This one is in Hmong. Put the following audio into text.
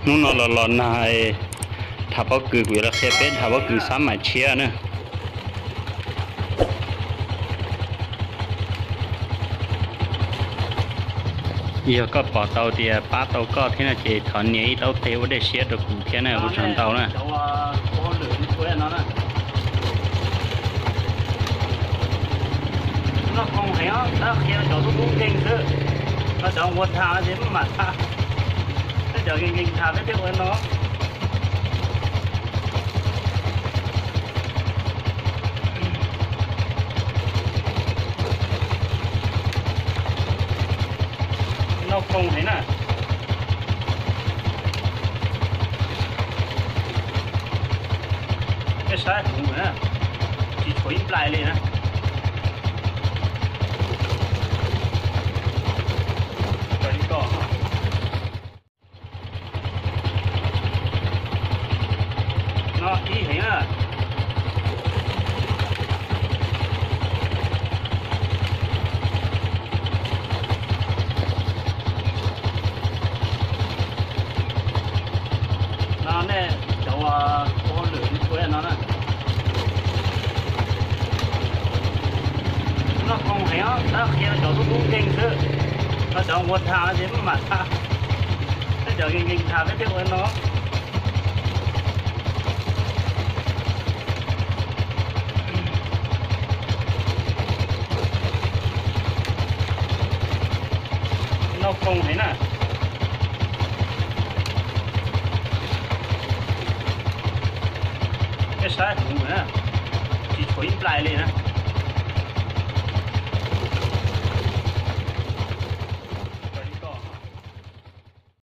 Hnub no los los nag, tham pob kws kuv yuav los qhia peb tham pob kws xab maim tshiab na. Yog koj pom tau tias pab tau koj thiab no ces thov nias ib taub teg ua dej siab rau kuv thiab na, ua tsaug ntau na. Noj qoo heev, tab qhia cov tub tub nkeeg xwb, cov ua tha ces mam tha, cov nkeeg tha peb thiaj ua no. Noj qoo heev na. Peb saib hauv na, tsis tshuav ib nplais li na. No ib heev na. No nej cov ua lwm ua no na. Noj qoo heev, tab qhia cov tub tub nkeeg xwb, cov ua tha ces mam tha, cov nkeeg nkeeg tha peb thiaj ua no. Noj qoo heev na. Peb saib hauv na, tsis tshuav ib nplais li na.